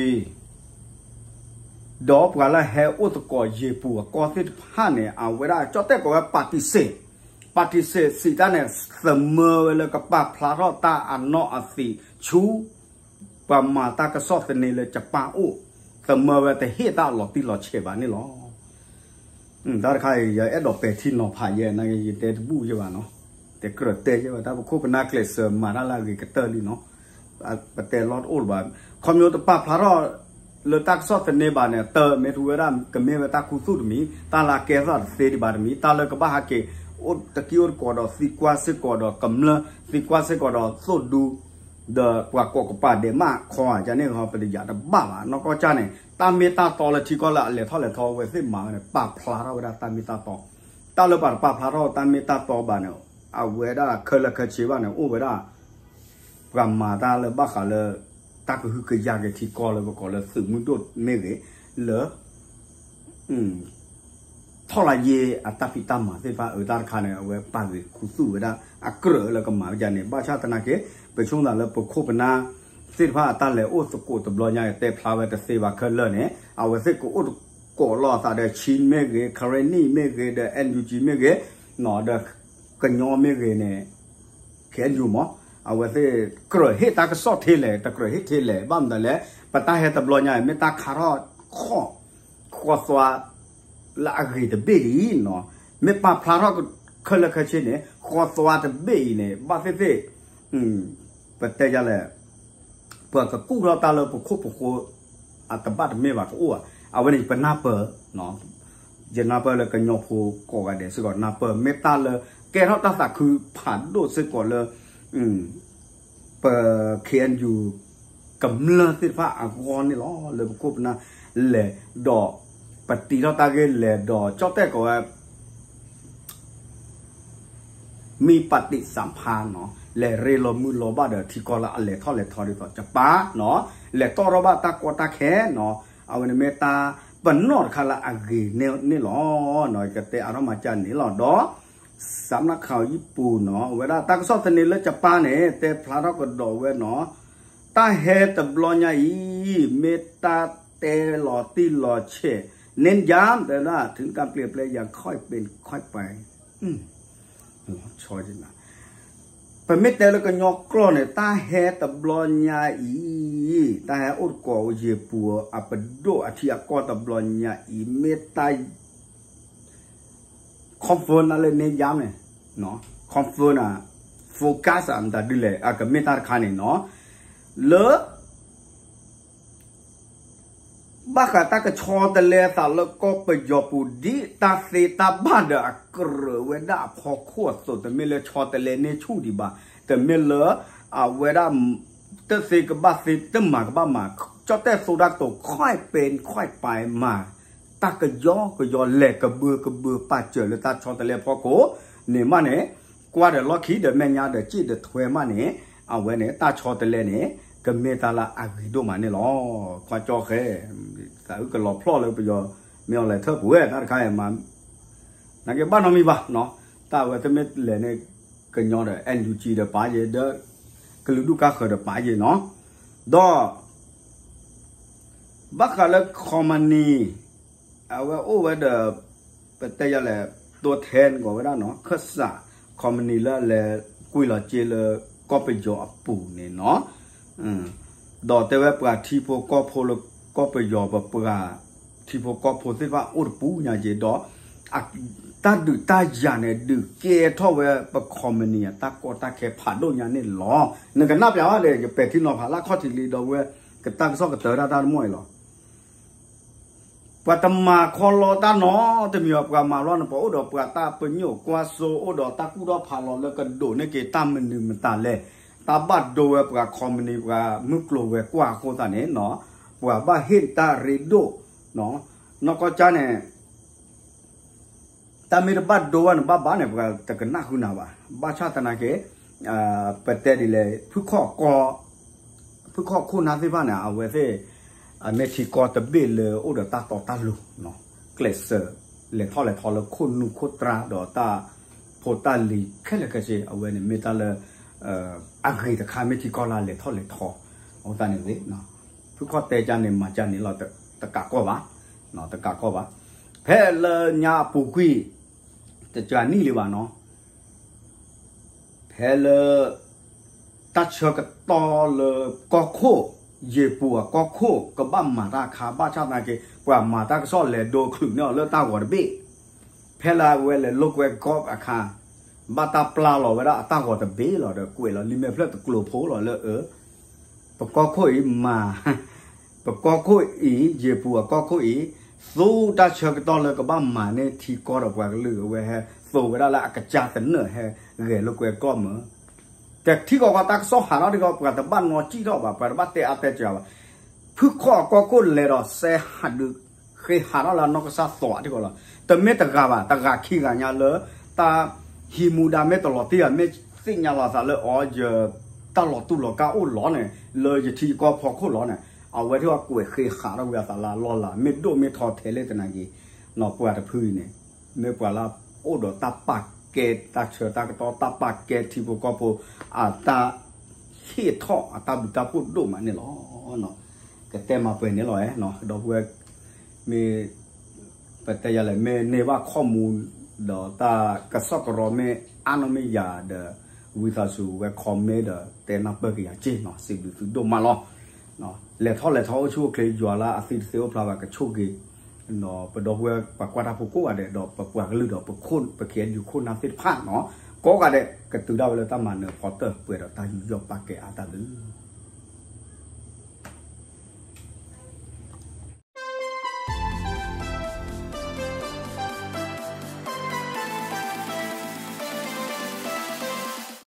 ဒီးပှၤလၢဟဲအိၣ်သကိးယ့ၤပူၤအကီၢ်သ့ၣ်တဖၣ်န့ၣ် အဝဲဒၣ်ကၠီၣ်တဲၣ်ကိးဝဲ ပၣ်တံၣ်စ့ၣ် ပၣ်တံၣ်စ့ၣ်စံးတၢ်န့ၣ် သမၢဝဲလၢကပာ်ဖျါထီၣ်တၢ်အနီၢ်အသံးဆူ ပှၤမၤတၢ်ကစီၣ်သန့လၢယပၣ်အိၣ် သမၢဝဲတဟ့ၣ်တၢ်လီၤတံၢ်လီၤဆဲးဘၣ်န့ၣ်လီၤ. တၢ်တခါအံၤ ယအဲၣ်ဒိးပဲာ်ထံနီၤဖးယဲ နာ်က့ယတဲတဘူၣ်ယဲဘၣ်နီၤ, တကြၢးတဲယဲဘၣ် တၢ်ပခိၣ်ပနၢ်ကျဲးစၢးမၤတၢ်လၢအဂ့ၤကတၢၢ်လံနီၤ, ပတဲလီၢ်တအိၣ်လၢၤဘၣ်, ခီဖျိတပာ်ဖျါထီၣ်လၢတၢ်ကစီၣ်သန့ဘၣ်န့ၣ် တမ့ၢ်ထူဝဲဒၣ် ကမ့ၢ်ဝဲတၢ်ခူသူၣ်တမံၤ, တၢ်လၢအကဲထီၣ်တသ့ဒံးဘၣ်တမံၤ, တၢ်လၢကဘၣ်ဟဲက့ၤ အိၣ်တကံၢ်အိၣ်တကိးဒီးသံကွၢ်စ့ၢ်ကီးဒီးကမျၢၢ်, သံကွၢ်စ့ၢ်ကီးဒီးသိၣ်ဒူ ဒီးပှၤကိးကပၤဒဲးမးခီဧါ, ကန့ၣ်ဟီ ပတယာ်တဘၣ်ဘၣ်, နီၢ်ကီၢ်ကၢ်န့ၣ် တၢ်မ့ၢ်တၢ်တီလၢထံကီၢ်လၢအလဲၤထီၣ်လဲၤထီဝဲသ့ၣ်မၤဝဲန့ၣ် ပာ်ဖျါထီၣ်ဝဲဒၣ်တၢ်မ့ၢ်တၢ်တီ, တၢ်လၢပှၤတပာ်ဖျါထီၣ်တၢ်မ့ၢ်တၢ်တီဘၣ်န့ၣ် အဝဲဒၣ်ခဲလၢာ်ခဲဆ့ဘၣ်န့ၣ် အိၣ်ဝဲဒၣ် ပှၤမၤတၢ်လၢဘၣ်ဃးလၢ တၢ်ကဟုကယာ်က့ၤထံကီၢ်လၢပကိးလၢသုးမုၢ်ဒိၣ်မ့ၢ်ဂ့ၤ, လၢ ထီၣ်လၢယ့အတၢ်ဖံးတၢ်မၤသ့ၣ်တဖၣ်အတၢ်တခါန့ၣ် အဝဲပာ်ဂ့ၤခူသူၣ်ဝဲဒၣ်အကြၢးလၢကမၤဝဲဒၣ်န့ၣ်, ဘၣ်ဆၣ်သနာ်က့ ပဆိကမိၣ်သးလၢပခိၣ်ပနၢ်သ့ၣ်တဖၣ်အတၢ်လဲၤအိၣ်သကိးတဘျီညါ တဲဖျါဝဲတသ့ဘၣ်ခဲလၢာ်န့ၣ် အဝဲသ့ၣ်ကအိၣ်သကိးလိာ်အသးဒီး ခ့ၣ်မ့ၢ်ဂ့ၤ, ကရ့ၣ်နံၣ်မ့ၢ်ဂ့ၤ, ဒီး NUG မ့ၢ်ဂ့ၤ, ဒီးကညီမ့ၢ်ဂ့ၤန့ၣ် KNU မး, အဝဲသ့ၣ်ကြၢးဟ့ၣ်တၢ်ကစီၣ်ထဲလဲၣ် တကြၢးဟ့ၣ်ထဲလဲၣ် ဘၣ်မနုၤလဲၣ်, ပတၢ်ဟဲတဘျီညါအံၤ မ့ၢ်တၢ်ခါထီၣ်ခီၣ် ဃီသွါ လၢအဂ့ၤတဘ့ၣ်ဒ်အံၤနီၤ, မ့ၢ်ပာ်ဖျါထီၣ်ခဲလၢာ်ခဲဆ့န့ၣ် ဃီသွါတဘ့ၣ်အံၤန့ၣ် ဘၣ်သ့ၣ်သ့ၣ် ပတဲယလဲၣ် ပှၤကကူၣ်ထီၣ်တၢ်လၢပခိၣ်ပဃိ အတဘၣ်တမ့ၢ်ဘၣ်ကအိၣ်ဘၣ်, အဝဲန့ၣ်ပနၢ်ပၢၢ် ယနၢ်ပၢၢ်လၢကညီဖိကိးဂၤဒဲးစ့ၢ်ကီးနၢ်ပၢၢ် မ့ၢ်တၢ်လၢကဲထီၣ်တၢ်သးခုဖးဒိၣ်စ့ၢ်ကီးလၢ ပ KNU ကမျၢၢ်သ့ၣ်တဖၣ်အဂီၢ်န့ၣ်လီၤ. လၢပခိၣ်ပနၢ်လဲၤဒီး ပတံထီၣ်တၢ်ဂ့ၢ်လဲၤဒီး ကၠီၣ်တဲၣ်ကိးဝဲ မ့ၢ်ပာ်တံၣ်စၣ်ဖါနီၤ လဲၤရ့လိာ်မုာ်လိာ်ဘၣ်ဒီး ထံကီၢ်လၢအလဲၤထီၣ်လဲၤထီဒ်သိးယပၣ်နီၤ လဲၤတီၢ်ထီၣ်ဘၣ်တၢ်ကီတၢ်ခဲနီၤ အဝဲန့ၣ်မ့ၢ်တၢ်ပနီၣ်တခါလၢအဂ့ၤန့ၣ်လီၤ. ကတဲအါထီၣ်မၤကၢ်န့ၣ်လီၤ. ဒီး စးနခးယပူၤနီၤ အဝဲဒၣ်တၢ်ကစီၣ်သန့လၢယပၣ်န့ၣ် တဲဖျါထီၣ်ကဒီးဝဲနီၤ တၢ်ဟဲတဘျီညါအံၤ မ့ၢ်တၢ်တဲလီၤတံၢ်လီၤဆဲး เน้นย้ำ တဲဒၣ် ถึงการเปลี่ยนแปลงอย่างค่อยเป็นค่อยไป ဆီ ပမ့ၢ်တဲလၢကညီကျိာ်န့ၣ် တၢ်ဟဲတဘျီညါအံၤ တၢ်ဟဲအိၣ်သကိးယ့ၤပူၤအပဒိၣ်အထံအကီၢ်တဘျီညါအံၤ မ့ၢ်တၢ် confirm နၤလၢ เน้นย้ำ န့ၣ် နီၤ confirm န focus မတၤဒ်လဲၣ် အကမ့ၢ်တၢ်တခါန့ၣ်နီၤ လၢ ဘၣ်ဃးတၢ်ကဆီတလဲအသးလၢကီၢ်ပယီၤပူၤ ဒ်တၢ်သ့တၢ်ဘၣ်ဒီးအကြၢးဝဲဒၣ်အဖီခိၣ်အသိး တမ့ၢ်လၢဆီတလဲန့ၢ်ဆူၣ်ဒံးဘၣ်, တမ့ၢ်လၢ အဝဲဒၣ် တသ့ကဘၣ်သ့ တမၤကဘၣ်မၤ, ကၠီၣ်တဲၣ်သိတၢ်ကတိၤ ခွဲးပၢၤခွဲးပၢၤမၤ တၢ်ကယီကယီ လဲၤကဘၢကဘၢ ပာ်စၢၤလၢတၢ်ဆီတလဲဖီခိၣ်န့ၣ်မးန့ၣ်, ကွၢ်ဒီးလီၢ်ခံဒီးမဲာ်ညါဒီးစ့ၣ်ဒီးထွဲမးန့ၣ်, အဝဲန့ၣ် တၢ်ဆီတလဲန့ၣ် ကမ့ၢ်တၢ်လၢအဂ့ၤဒိၣ်မးန့ၣ်လီၤ. ခွါကၠီဃဲ သးအုၣ်ကလီၤဖျီၣ်လၢပယီၤ မ့ၢ်အီၤလဲၤထၢၣ်ပူၤဝဲ တၢ်တခါအံၤမး နာ်က့ဘၣ်နီတမံၤဘၣ်နီၤ, တၢ်အဝဲသ့ၣ်မ့ၢ်လဲၤန့ၣ် ကညီဒီး NUG ဒီးပာ်ယဲၢ် ဒီး ကလုာ်ဒူၣ်ကါဃၢၤဒီးပာ်ယဲၢ်နီၤ, ဒီး ဘၣ်ဃးလၢ ခီမနံၤ အဝဲအိၣ်ဝဲဒီး ပတဲယၤလဲၣ် တိထဲဂီၤဝဲဒၣ်နီၤ ခၢၣ်စး ခီမနံၤလၢအလဲၤကွံာ်လီၤစ့လၢကီၢ်ပယီၤအပူၤန့ၣ်နီၤ, ဒီးတဲဝဲပှၤထံဖိကီၢ်ဖိလၢကီၢ်ပယီၤ ပပှၤထံဖိကီၢ်ဖိသ့ၣ်တဖၣ်အိၣ်တပူၤညါက့ၤဒီး တၢ်ဒုးတၢ်ယၤန့ၣ် ဒုးကဲထီၣ်ဝဲပခီမနံၤအတၢ်ကီတၢ်ခဲဖးဒိၣ်ညါန့ၣ်လီၤ. နကနၣ်ပျးဘၣ်ဒီး ယပဲာ်ထံနီၤဖးလၢအခီၣ်ထံးလံဒီးဝဲ ကတၢ်ကစီၣ်ကတၢၢ်ဒၣ်တၢ်တမီၢ်အံၤလီၤ. ပှၤတမၤခီလီတၢ်နီတမံၤဘၣ်, ပှၤမၤလီၤန့ၣ် ပှၤအိၣ်ဒီးပှၤတၢ်ပညိၣ်ကွၢ်စိ အိၣ်ဒီးတၢ်ကူၣ်ထီၣ်ဖးလီၤလၢကဒိးန့ၢ်က့ၤတၢ်မနုၤမတၤလဲၣ်, တၢ်ဘၣ်ဒိဝဲပှၤခီမနံၤ ပှၤမုၢ်ကျိၤဝဲၤကွာ်အဃိသတးန့ၣ်နီၤ, ပှၤဘၣ်ဟ့ၣ်တၢ်ရ့ဒိၣ်နီၤ, နီၢ်ကီၢ်ကၠါန့ၣ် တၢ်မ့ၢ်တဘၣ်ဒိဝဲန့ၣ် ဘၣ်ဘၣ်န့ၣ် ပှၤတကနၣ်ဃုာ်နၤဘၣ်. ဘၣ်ဆၣ်သနာ်က့ ပတဲဒ်လဲၣ် ဖုခီၣ်ကီ ဖုခီၣ်ခိၣ်နၢ်သ့ၣ်တဖၣ်န့ၣ် အဝဲသ့ၣ် အမ့ၢ်ထံကီၢ်တဘ့ၣ်လၢအိၣ်ဒီးတၢ်တီတၢ်လိၤ ကျဲးစၢး လဲၤထီၣ်လဲၤထီလၢခိၣ်နူာ်ခိၣ်တြါဒီးတၢ်ဖိတၢ်လံၤခဲလၢာ်ခဲဆ့ အဝဲန့ၣ်မ့ၢ်တၢ်လၢ အဂ့ၤတခါ မ့ၢ်ထံကီၢ်လၢလဲၤထီၣ်လဲၤထီ အဃိသတးန့ၣ် ဖုခီၣ်တဲကၢ်န့ၣ် မၤကၢ်န့ၣ်လီၤ တကးကီၢ်ဘၣ်, တကးကီၢ်ဘၣ်. ဖဲလၢညါအပူၤကွံာ် တကနံၣ်လံဘၣ်နီၤ, ဖဲလၢ တၢ်ဆၢကတီၢ်လၢကီၢ်ခိၣ် ယ့ၢ်ပူၤအကီၢ်ခိၣ် ကဘၣ်မၤတၢ်အခါ ဘၣ်ဆၣ်သနာ်က့ ပှၤမၤတၢ်ကစီၣ်လဲၤဒိချုးန့ၢ်အီၤလၢတၢ်ဂီၤတဘ့ၣ်, ဖဲလၢအဝဲလဲၤလိာ်ကွဲကီၢ်အခါ ဘၣ်တၢ်ပျၢ်လီၤဝဲဒၣ်အတၢ်ဂီၤတဘ့ၣ်လီၤဒီး ကွဲးလီၤလံာ်မဲာ်ဖျၢၣ်တကျိၤဖိလီၤလၢအ ပကီၢ်ခိၣ်အံၤမၤ ပကီၢ်ခိၣ်အံၤ ယ့ၢ်ပူၤအကီၢ်ခိၣ်အံၤ သူတၢ်ဆၢကတီၢ်လၢကဘၣ်မၤန့ၢ်ထံကီၢ်ဒီးပှၤကလုာ်အဝဲဟဲသိးဝဲဒၣ်လၢအကစၢ်သနၢၣ်ဟဲဂဲၤလိာ်ကွဲကီၢ်မၢ်, တထံၣ်ဃီဃီတၢ်ကစီၣ်ဟးထီၣ်ဒ်ဃီ ပှၤတဘၣ်နီၣ်စံၣ်ထီၣ်ဘၣ် ပှၤတဘၣ်တဲအါတဲစှၤဘၣ်. ဖုခီၣ်အကီၢ်ခိၣ်လဲၤဒီးစဲဟးဒုး ဃ့ဟးထီၣ်လၢအနီၢ်ကစၢ်သိးထံဃီလီၤ. တမ့ၢ်တဂၤဘၣ် တဂၤခံဂၤညါလၢ တၢ်ဟံးမူဒါမ့ၢ်တလီၤတံၢ်ဘၣ် မ့ၢ်သ့ၣ်ညါလီၤအသးလၢအီၤ ယတၢ်လီၤတူၢ်လီၤကာ်အိၣ်လီၤန့ၣ် လၢယထံယကီၢ်ဖီခိၣ်လီၤန့ၣ် အဝဲသ့ၣ်အကွဲးဃ့ဟးထီၣ်ဝဲအသးလၢအလီၢ်လၤ မ့ၢ်ဒိၣ်မ့ၢ်ထီထဲလဲၣ်သနာ်က့ ပှၤတဖုအံၤန့ၣ် မ့ၢ်ပှၤလၢအအိၣ်ဒီးတၢ်ပာ်ကဲတၢ်ဆၢတၢ်ကတီၢ် တၢ်ပာ်ကဲထံဖိကီၢ်ဖိ အတၢ်ဟ့ၣ်ထီၣ်အတၢ်ဘျုးတၢ်ဖှိၣ်ဒိၣ်မးန့ၣ်လီၤ. ကတဲမၤပှဲၤန့ၣ်လီၤ. ဒီပုၢ်ဝဲၢ် မ့ၢ် ပတဲယၤလဲၣ် မ့ၢ်န့ၢ်ဘၣ်ခီၣ်မူ ဒီးတၢ်ကစီၣ်ကရီ မ့ၢ်အါနီၢ်မ့ၢ်ယၤဒီး ဝံသးစူၤဝဲ comment ဒီးတဲနၢ်ပၢၢ်က့ၤယၤက့ၢ်နီၤ စံးဘျုးသုဒိၣ်မးလီၤ. လဲၤထီၣ်လဲၤထီအိၣ်ဆူၣ်အိၣ်ချ့ ယွၤလၢအသံတသ့အိၣ်ဖျါဘၣ်ကဆိၣ်ဂ့ၤ ဒီးပဒီပုၢ်ဝဲၢ်ပှၤကွၢ်တၢ်ဖိကိးဂၤဒဲး ဒီးပပှၤကလုာ်ဒီးပခိၣ် ပ KNU ခိၣ်နၢ်သ့ၣ်တဖၣ်နီၤ ကိးဂၤဒဲး ကတုၤဒၣ်ဝဲလၢတၢ်မၤနၢၤဖီတၢၢ် ပှဲၤဒီးတၢ်ယူးယီၣ်ပာ်ကဲအါတၢ်ဘျုး